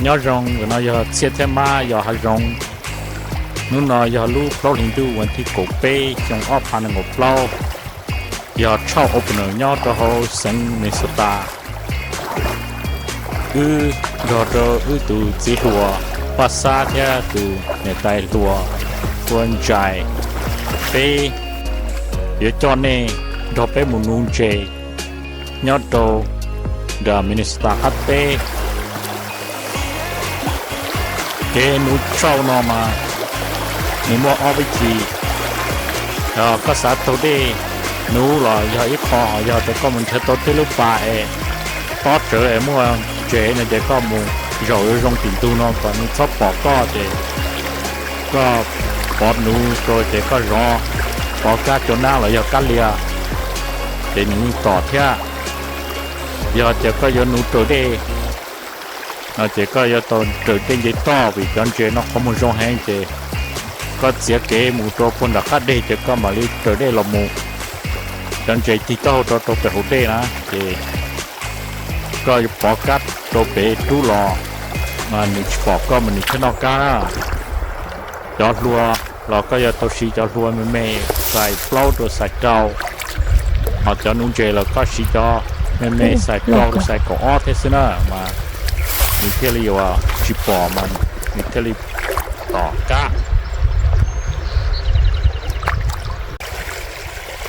Nyob zoo, ntawm no yog Txhiaj thiab Mab yos hav zoov. Hnub no yog lub plaub hlis ntuj vas thib kaum peb xyoo ob phav nees nkaum plaub. Yog tshauj opener nyob rau hauv xeev Minnesota. Wb nrog rau wb tus txiv hluas Paj Xab thiab tus niam tais hluas Ua Ntsais, peb yuav coj nej nrog peb mus nuv ntses nyob rau nram Minnesota qab teb. Kev nuv tshauj no mas nws muaj ob vib thi. Yog koj xav taug dej nuv los yog ib qho, yog tias koj mus nrhiav tau tej lub pas es tob tsawv es muaj ntses no ces koj mus zaum zoo zoo tim ntug no kom nws txhob pom koj ces koj pov nuv rau ces koj zov, pov kab cua nab los yog kab lia ces nws yeej tom thiab. Yog tias koj yuav nuv raws dej no ces koj yuav tau raws dej nce toj vim cov ntses no qhov muag zoo heev ces koj txiav kev mus rau puag nram qab deg ces koj mam li raws dej los mus. Cov ntses cig taub hau rau rau pem hauv dej na ces koj yuav pov kab rau pem rub los mas nws tsis pom koj mas nws thiaj noj kab. Cov hlua los koj yuav tau siv cov hlua me me xais plaub rau xais rau, ho cov nuv ntses los koj siv cov me me xais rau rau xais kaum ob thiab xwb na mas nws thiaj li yuav tsis pom mas nws thiaj li tom kab.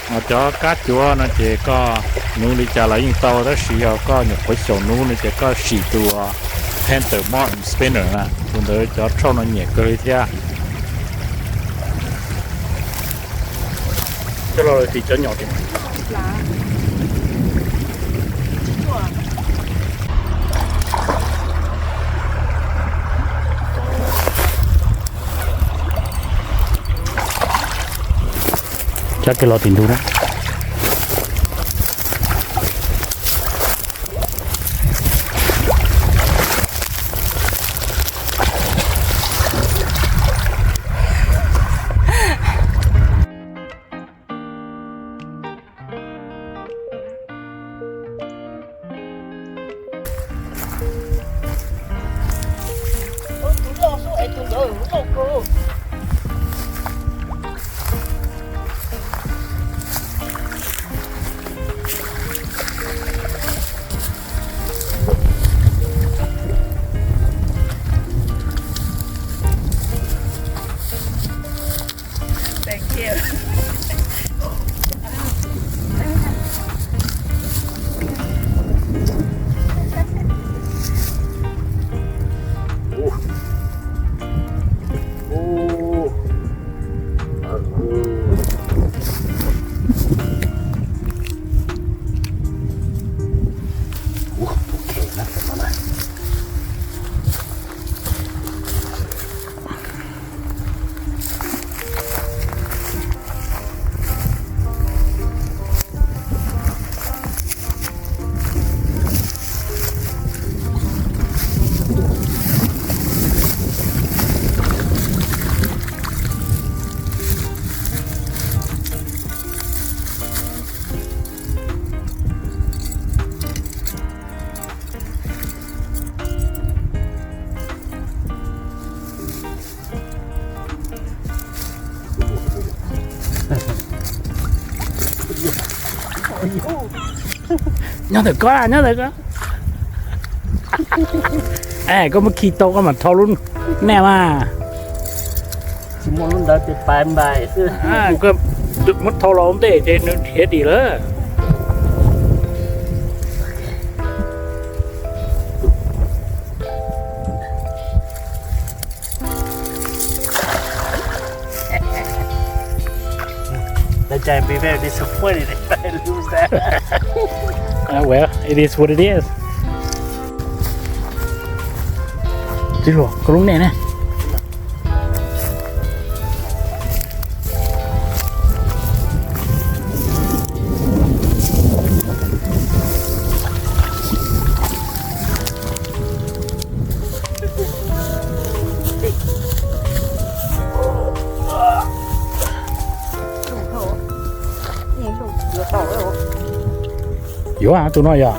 Ho cov kab cuav no ces koj nuv li cas los yeej tau tab sis yog koj nyuam qhuav xyaum nuv no ces koj sim tus Panther Marlin Spinner na, tus ntawd cov tshauj no nyiam kawg li thiab. Coj los tim cov nyom tim. Cab kiag los tim ntug na. Nyob ntawm koj, nyob ntawm koj. Koj muab khi tau koj mam thau lub nej mas. Tsis muaj lub ntawd ces pais npais xwb. Koj muab thau los ua ntej ces nws khiav dim lawm. That guy be very disappointed if I lose that. Ah, well, it is what it is. Txiv hluas, koj lub nej ne. Yuav tus no yog.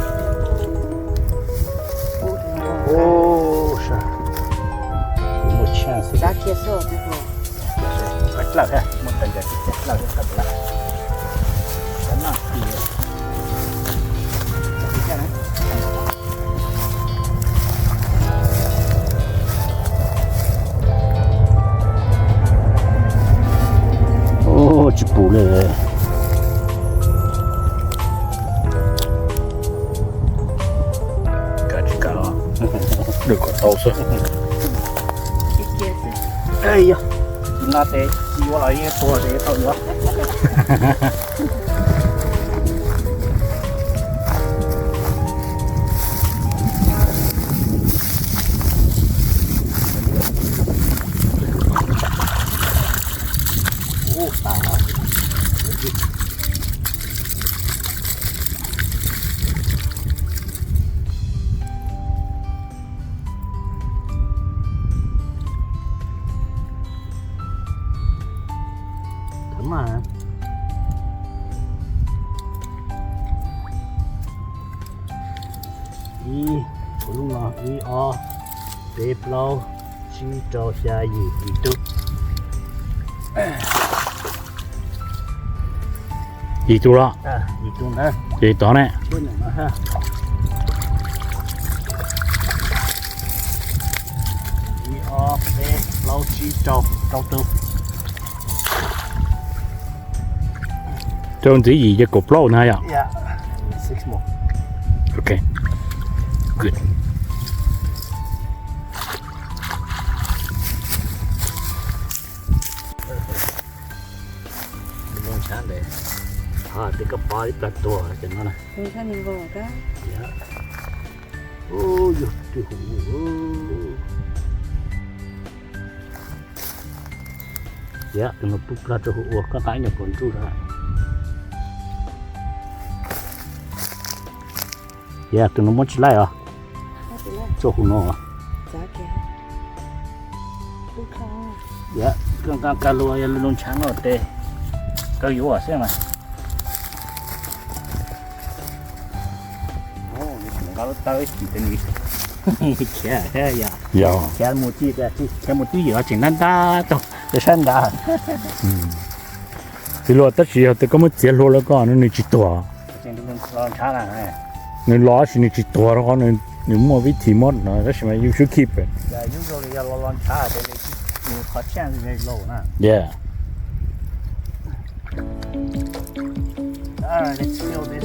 Txav kiag xwb os. Plawj thiab, muaj ntawd ces plawj thiab tau lawm. Tsis pum li. Kav tsis kav, lwm kom tau xwb. Yog, no ces tsis yuav los yeej tuag ces tau yuav. Ib, kuv lub no ib ob peb plaub tsib rau xya yim yim tug. Yim tug los? Yim tug ntawd. Ces tod ne? Ib ob peb plaub tsib rau, rau tug. Rau ntxiv yim ces kaum plaub na yom? Ok, good. Tes koj pov ib plag tuag ces no na. Yog twj hu. Yog tus no pub plag rau hu ua koj qab nyuam qhuav ntsuj na. Yog tus no muab tsis laij os. Txoj hu no. Yog koj nqa ka lua yog lub ntshav no tes koj yuav xwb mas. Nqa lub tawb ib chim tes nws khiav thiab yom. Khiav mus tij, khiav mus twj ywm los tseem ntab ntab tau sab nrad. Txiv hluas, tab sis yog tias koj muab txiav hlua lawm ko nws tsis tuag. Nws los tab sis nws tsis tuag rau qhov nws muaj vib thim muab no, tab sis mas you should keep it. Yeah. All right, let's fill this.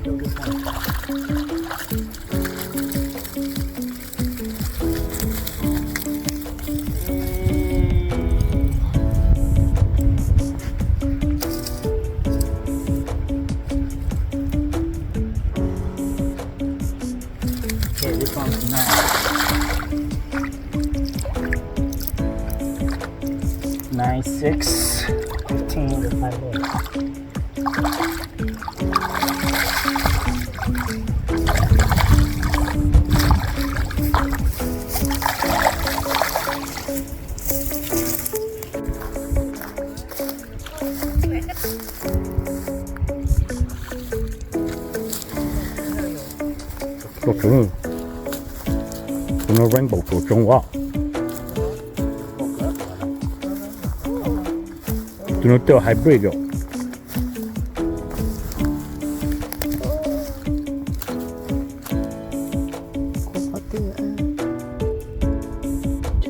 Fill this one. Okay, this one's nine. Nine, six, fifteen, five minutes. Tus no rainbow tsuas tsoo os. Tus no twb hybrid yom.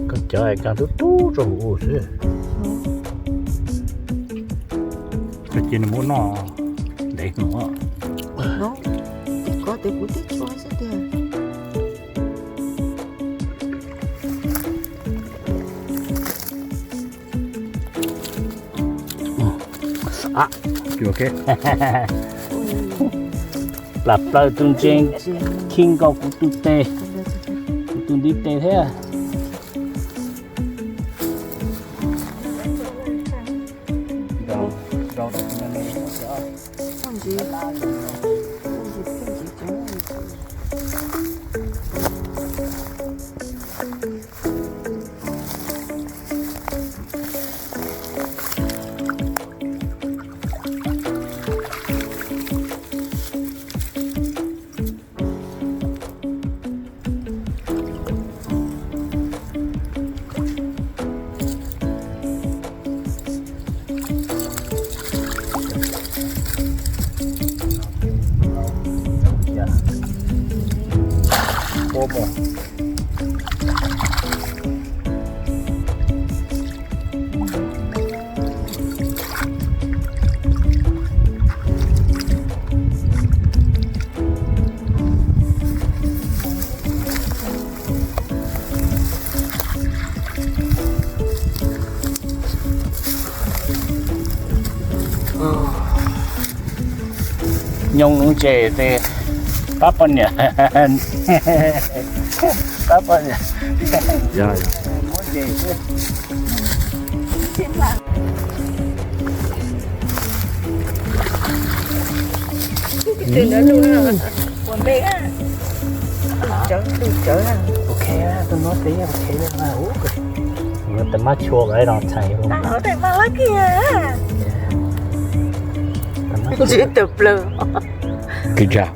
Koj cov es kag tub tub rau hauv ua xwb. Koj cia nws muab noj ntev no. Koj tes kuv twb tso xwb tiag. Plam plaws tus ntses khi nkaus kuv tus tes, kuv tus ntiv tes thiab. Ua mus. Nyob nuv ntses tes pab poj niam, pab poj niam muab ntses xwb. Tus no lus ua npe, tus tsawv, tus tsawv na. Ok, tus no tes ok na. Tus no tes mab chua kav no txhais. Tus no tes mab lab kiag. Ntsib tus plaws. Kwv tsa.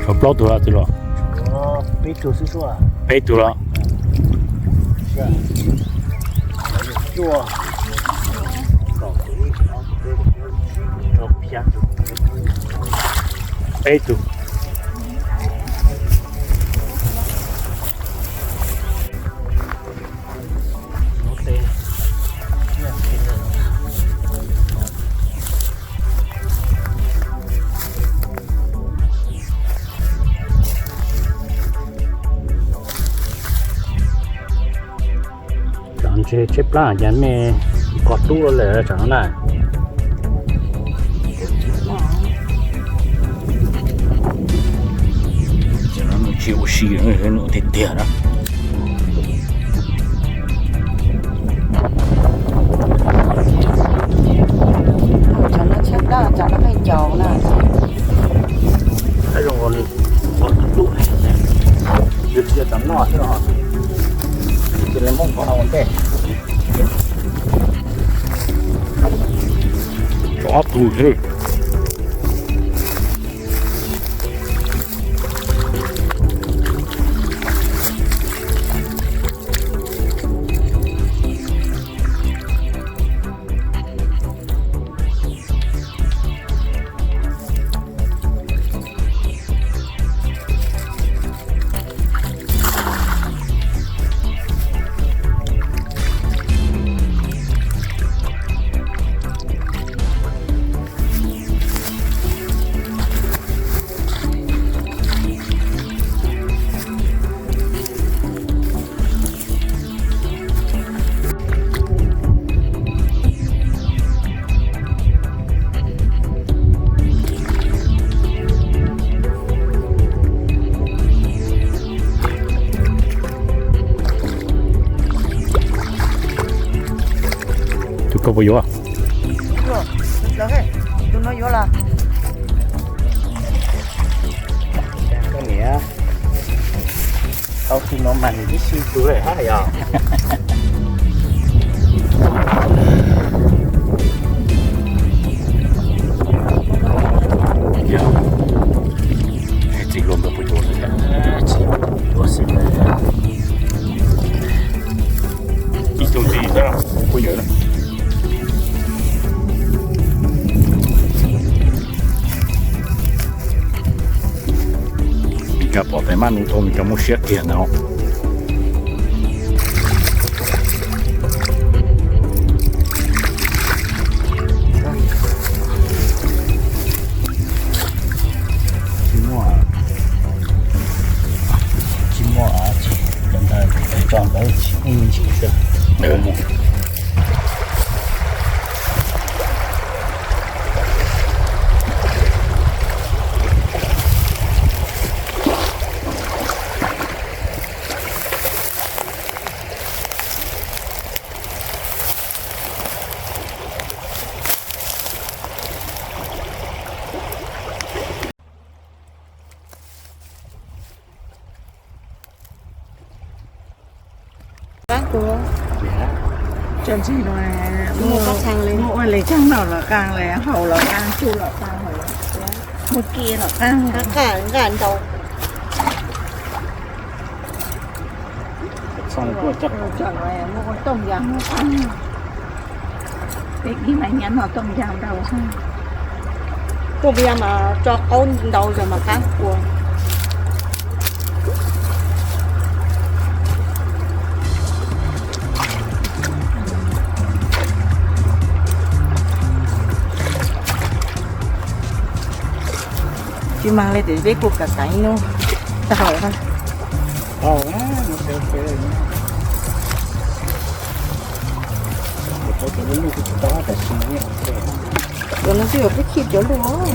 Tshuav plaub tug los tsis los? Peb tug xwb. Peb tug los? Peb tug. Cov ntses tshaib plab cas mej kho tub lawm tsam no na. Ces no nws tsis ua si, nws ua tiag tiag na. Cov no tshaib plab, cov no pheej caum na. Zoo li ua tub, yus tsis yog cov noj xwb os, yus cia li muab kov ua ntej. Tshuav ob tug xwb. Tus koj puas yuav? Tus no yuav los? Koj niam, tau tus no mas nws tib si tus lawm hab yog. Txiv hluas nkawd puas yuav, txiv hluas yuav xwb. Ib tug ntxiv xwb puas yuav. Mes Kas pom tes mab nus tau Mes Kas muaj siab kiag ntag. Tsis muaj, tsis muaj, tsis, cov ntawd Ntawd ib ntsis xwb. Muaj ua li cag no los qaa li, haus los qaa, tsuj los qaa, muaj ke los qaa. Muaj tooj yas, peb ib mas nyab no tooj yas ntau. Tooj yas mas tso qaub ntau zog mas qab kua. Tsis mag li tias peb kuj kav kav ib hnub tag lawm. Cov no twb yog peb chij cov luj.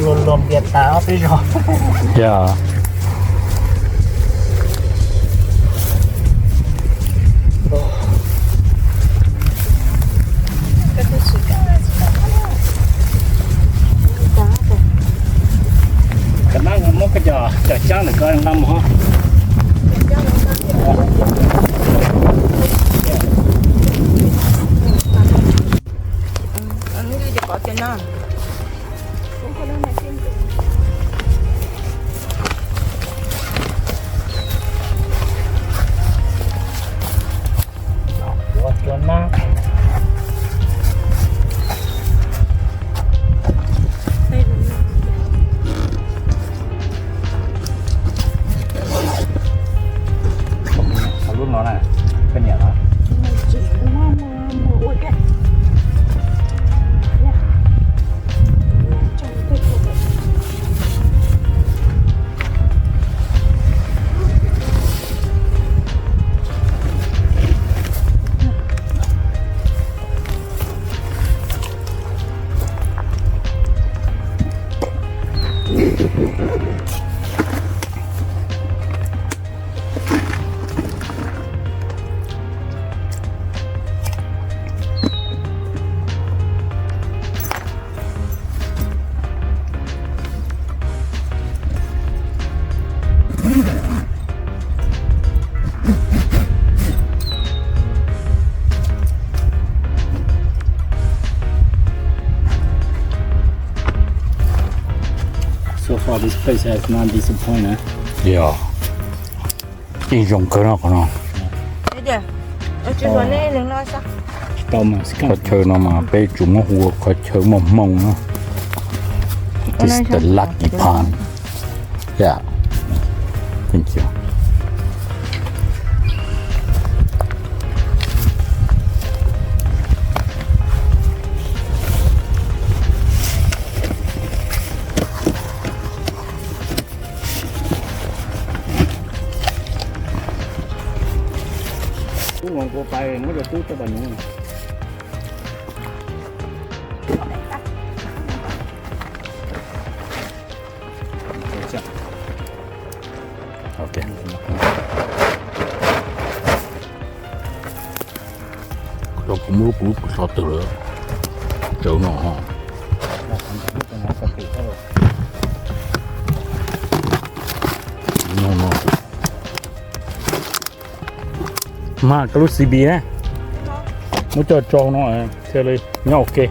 Luag luag npias tas ob peb zog. Yog. Koj nab muab koj cov cov cab ntawm koj nqa mus. Lub no na, koj nyiam los? So far this place has not disappointed. Yog, yeej zoo kawg no qhov no. Qhov chaw no mas peb tsuas muab hu ua qhov chaw muaj hmoo na. This is the lucky pond. Yeah. Thank you. Tub nkaus kuv pais muab cov tub coj pas nuv. Cov kuv muab lub kuv lub pw so twg lawm, tsawv no ho. Mas koj lub C B na, muab coj tso no thiaj li nyob ua ke.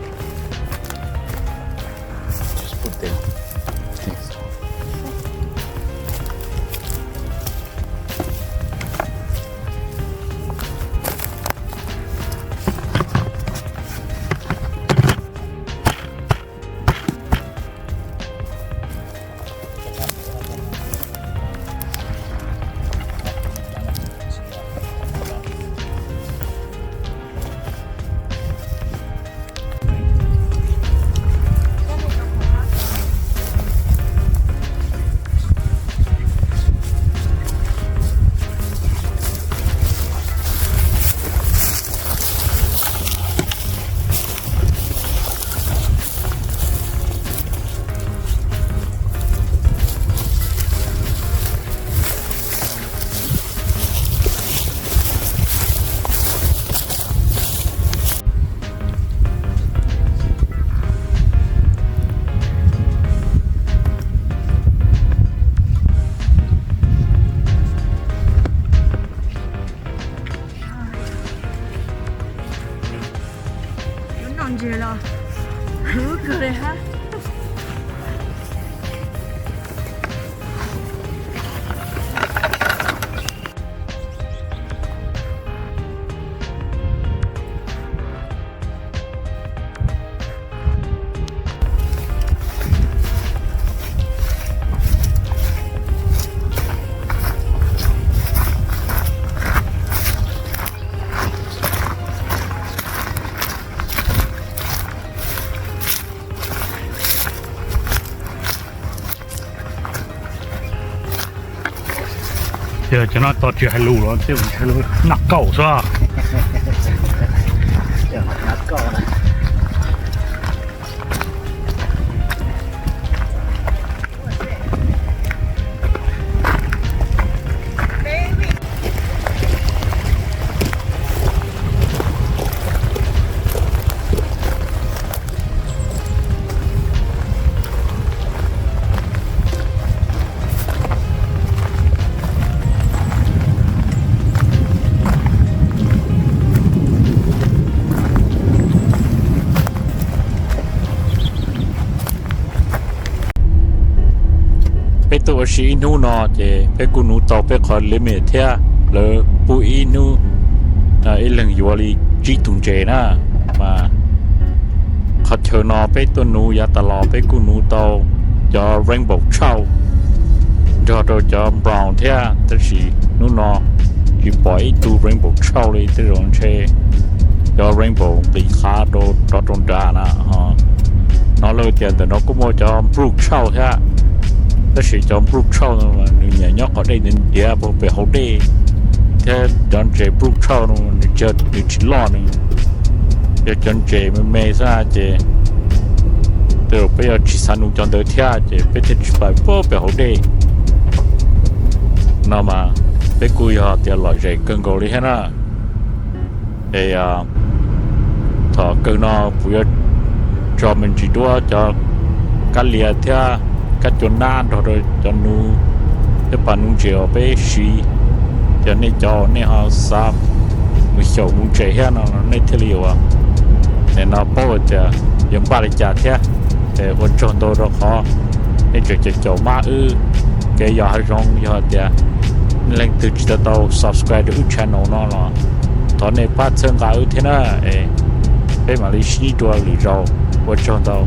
Lub no ntses los huv kawg li hab. Yog cov no tos tsis hais lus los tej zaum ntshe lawv noj kaum xwb. Peb tuaj ua si ib hnub no ces peb kuj nuv tau peb qhov limit thiab, lawv pub ib hnub ib leeg yuav li tsib tug ntses na. Mas qhov chaw no peb tuaj nuv yav tas los peb kuj nuv tau cov rainbow trout nrog rau cov brown thiab, tab sis hnub no tsis pom ib tug rainbow trout li, tej zaum ntshe cov rainbow nqis qhav rov rau nrad na. Hnov lawv tias ntawm no kuj muaj cov brook trout thiab, tab sis cov brook trout no nws nyiam nyob qhov dej ntiav ntiav puag pem hauv dej, thiab cov ntses brook trout no nws tsis loj, nws yog cov ntses me me xwb ces tej zaum peb yuav tsis xav nuv cov ntawd thiab ces peb thiaj tsis pais puag pem hauv dej. No mas peb kuj yog tias lom zem kawg nkaus li thiab na. Es thaum kawg no kuv yuav tso me ntsis duab cov kab lias thiab kab cua nab nrog rau cov nuv thiab pas nuv ntses uas peb siv. Yog nej cov uas nej ho xav mus xyaum nuv ntses thiab no nej thiaj li ua, es no paub tias yuav npaj li cas thiab. Es ua tsaug ntau rau qhov nej tseem caum caum mab wb kev yos hav zoov. Yog tias leej twg tsis tau tau subscribe rau wb channel no los thov nej pab txhawb nqa wb thiab na. Es peb mam li sib ntsib dua lwm zaus, ua tsaug ntau.